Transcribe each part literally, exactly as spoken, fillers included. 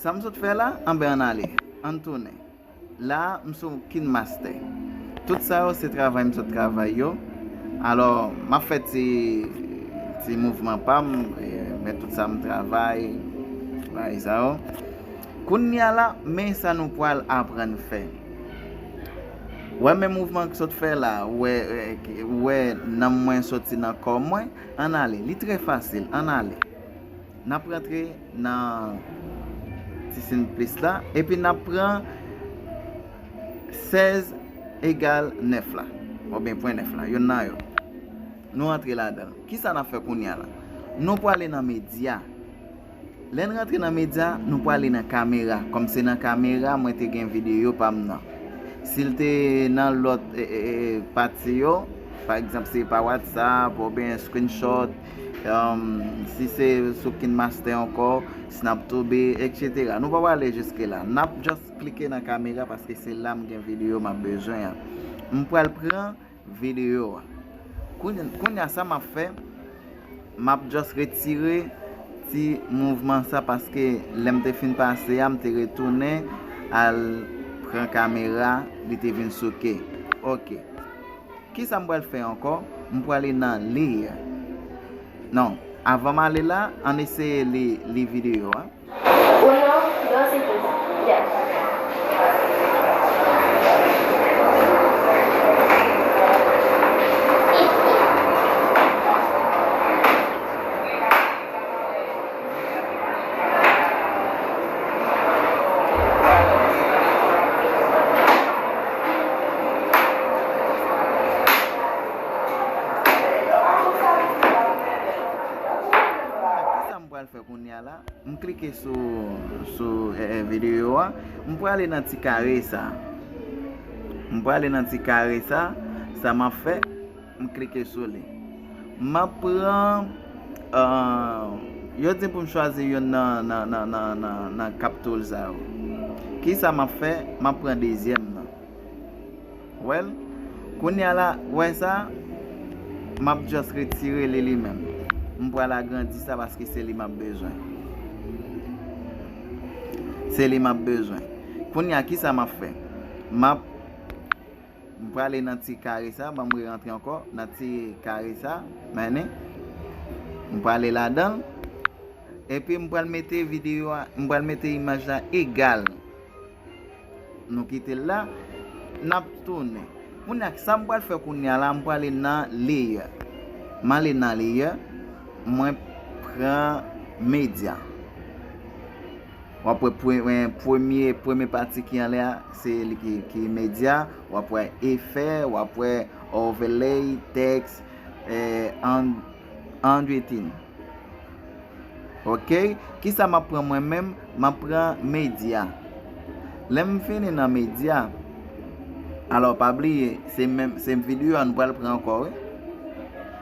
Sa m sot fè la, anben ann ale, ann tounen. La a, m sou KineMaster. Tout sa yo se travay m sot travay yo. Alò, m ap fè ti, ti mouvman pa m, e, men tout sa m travay, bagay sa yo. Kounye a la, men sa nou pral aprann fè. Wè men mouvman k sot fè la, wè, e, wè nanm mwen soti nan kò mwen, ann ale. Li trè fasil, ann ale. N ap rantre nan ti siy plis la, epi n ap pran sèz egal nèf la, oubyen pwen nèf la, youn nan yo. Nou rantre ladan l. Kisa n ap fè kounye a la? Nou prale nan medya. Lè n rantre nan medya, nou prale nan kamera. Kòm se nan kamera, mwen te gen videyo pa m nan. Si l te nan lòt, e, e, e, pati yo, pa egzanp, se pa WhatsApp, oubyen screenshot, um, si se sou KineMaster ankò, SnapTube, et cetera. Nou pa prale jiske la. N ap just klike nan kamera paske se la m gen videyo m ap bezwen an. M pral pran videyo a. Kounye, kounye a sa m ap fè, m ap just retire ti mouvman sa paske lè m te fin pase a, m te retounen al pran kamera, li te vin souke. Ok. Kisa m pral fè ankò? M prale nan li. Non, avan m ale la, ann eseye li, li videyo a. Uno, dos y tres. Ya. Kisa m pral fè kounye a la? M klike sou, sou, e, e, videyo a. M prale nan ti kare sa. M prale nan ti kare sa. Sa m ap fè, m klike sou li. M ap pran, e, yo di pou m chwazi youn nan, nan, nan, nan, nan, nan capture sa yo. Kisa m ap fè? M ap pran dezyèm nan. Wè l? Kounye a la, wè sa? M ap just retire li li menm. M pral agrandi sa paske se li m ap bezwen. Se li m ap bezwen. Kounye a, kisa m ap fè? M ap, m prale nan ti kare sa, ban m re-rantre ankò nan ti kare sa, mennen. M prale ladan l. Epi m pral mete videyo a, m pral mete imaj la egal. Nou kite l la, n ap tounen. Kounye a, sa m pral fè kounye a la, m prale nan layer. M ale nan layer, mwen pran medya. W ap wè pre-, premye, premye pati ki anlè a, se li ki, ki medya. W ap wè efè, w ap wè overlay, tèks, e, and, handwritten. Ok, kisa m ap pran mwen menm? M ap pran medya. Lè m vini nan medya, alò pa bliye, se menm, se videyo a nou pral pran ankò, wi.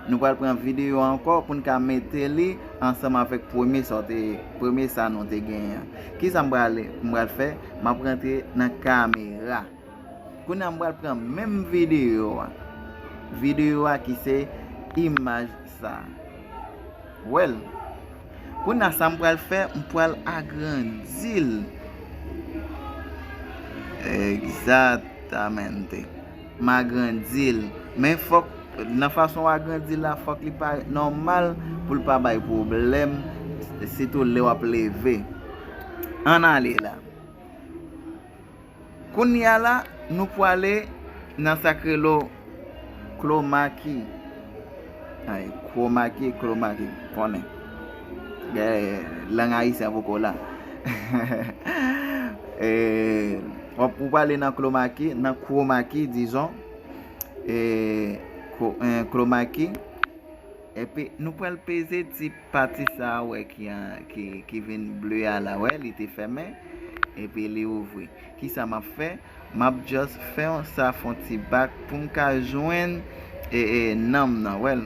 Nou pral pran videyo a ankò pou n ka mete li ansanm avèk premye sa w te, premye sa nou te genyen an. Kisa m pral, m pral fè? M ap rantre nan kamera. Kounye a m pral pran menm videyo a. Videyo a ki se imaj sa. Wè l. Kounye a sa m pral fè, m pral agrandi l. Egzatamente. M agrandi l. Men fòk, nan fason w agrandi l la, fòk li parèt nòmal pou l pa bay pwoblèm, sitou lè w ap leve. Ann ale la. Kounye a la, nou pwale nan sa k rele chroma key. Ay, chroma key, chroma key, konnen. Gen lang ayisyen poko la. E, w ap, ou pwale nan chroma key, nan chroma key, dizon. E, chroma key. Epi, nou pral peze ti pati sa a, wè, ki, ki, ki vin ble a la, wè, li te fèmen, epi li ouvri. Kisa m ap fè? M ap just fè yon sa, fè yon ti bak pou m ka jwenn, e, e, nanm nan, wè l.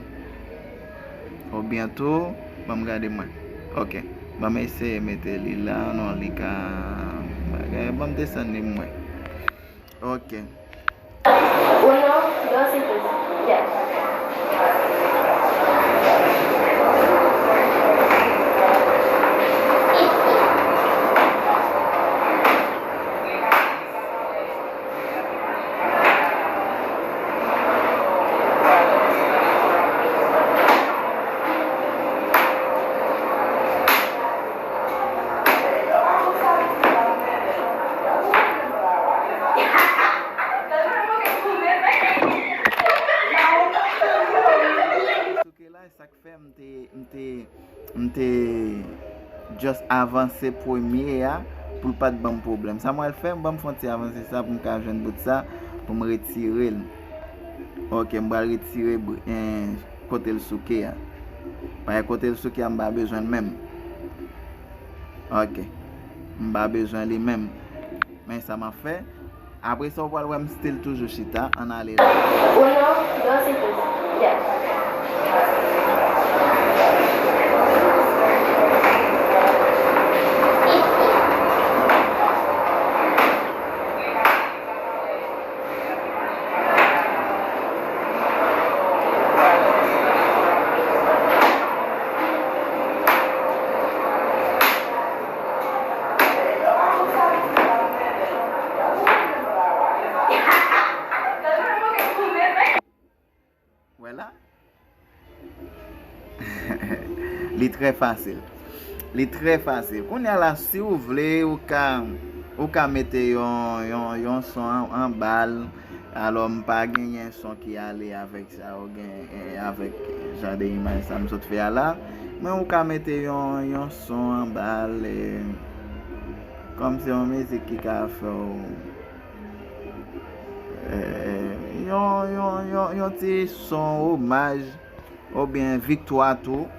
Oubyen tou, ban m gade mwen. Ok, ban m eseye mete li la, non, li ka, bagay, ban m desann li mwen. Ok. Uno, dos y tres. Ya. avanse premye a pou l pa t ban m pwoblèm. Sa m pral fè, ban m fè yon ti avanse sa pou m ka jwenn bout sa, pou m retire l. Ok, m pral retire bri- en, kote l souke a. Paske kote l souke a, m pa bezwen l menm. Ok, m pa bezwen li menm. Men sa m ap fè, apre sa, w pral wè m still toujou chita. Ann ale la. Uno, dos y tres. Ya. Wè la. Li trè fasil. Li trè fasil. Kounye a la, si w vle, ou ka, ou ka mete yon, yon, yon son an, anba l. Alò, m pa genyen son ki ale avèk sa, ou gen, eh, avèk jan de imaj sa m sot fè a la. Men ou ka mete yon, yon son anba l, eh, kòm se yon mizik ki ka fè w, eh, yon, yon, yon, yon ti son omaj oubyen viktwa tou.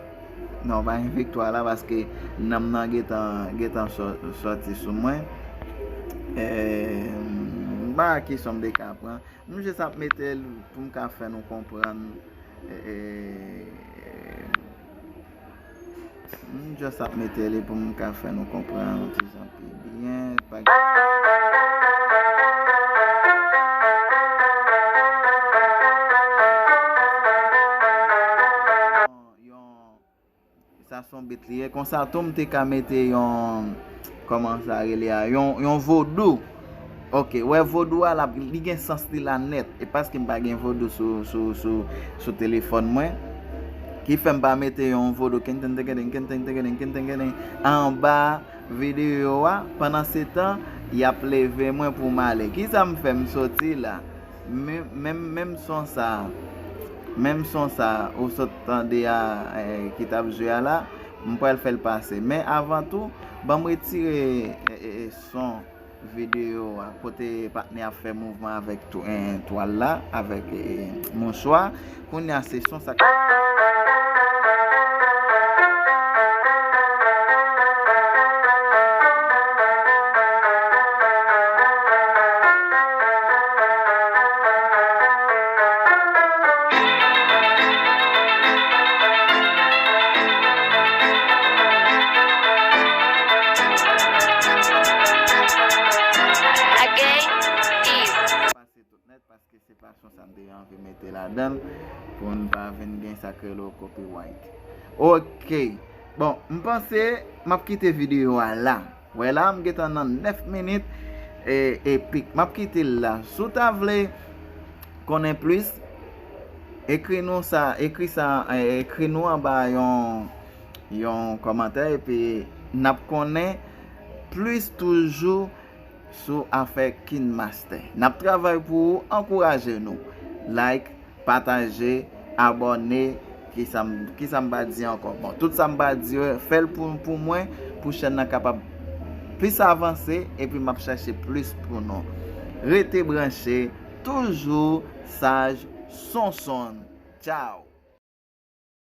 Non, pa yon viktwa la, paske nanm nan gentan, gentan sò- sòti sou mwen. Eh, m pa wè ki son m te ka pran. M jis ap mete l pou m ka fè nou konprann. Eh, eh, m jis ap mete li pou m ka fè nou konprann yon ti jan pi byen. Pa Yon, sa se yon beat li ye. Konsa tou, m te ka mete yon, kòman sa rele a, yon, yon vodou. Ok, wè vodou a, l ap, li gen sans li la nèt. E paske m pa gen vodou sou, sou, sou, sou telefòn mwen. Ki fè m pa mete yon vodou kenten tekeden, kenten tekeden, kenten tekeden anba videyo a. Pandan se tan, y ap leve mwen pou m ale. Kisa m fè m soti la? Men- menm, menm son sa, menm son sa ou sot tande a, eh, ki t ap jwe a la, m pral fè l pase. Men avan tou, ban m retire, eh, eh, eh, son videyo a, kote patnè ap fè mouvman avèk tou- eh, twal la, avèk, eh, mouchwa. Kounye a se son sa k Again, Eve. Pase tout nèt, paske se pa son sa m te anvi mete ladan l, pou n pa vin gen sa k rele copyright. Ok. Bon, m panse m ap kite videyo a la. Wè la, m gentan nan nèf minit, e, epik. M ap kite l la. Si w ta vle konnen plis, ekri nou sa, ekri sa, e, ekri nou anba yon, yon kòmantè, epi n ap konnen plis toujou sou afè KineMaster. N ap travay pou ou, ankouraje nou. Like, pataje, abòne, kisa m, kisa m pa di ankò. Bon, tout sa m pa di yo, fè l pou, pou mwen, pou chèn nan kapab plis avanse, epi m ap chache plis pou nou. Rete branche, toujou Saj Sonson. Tchao!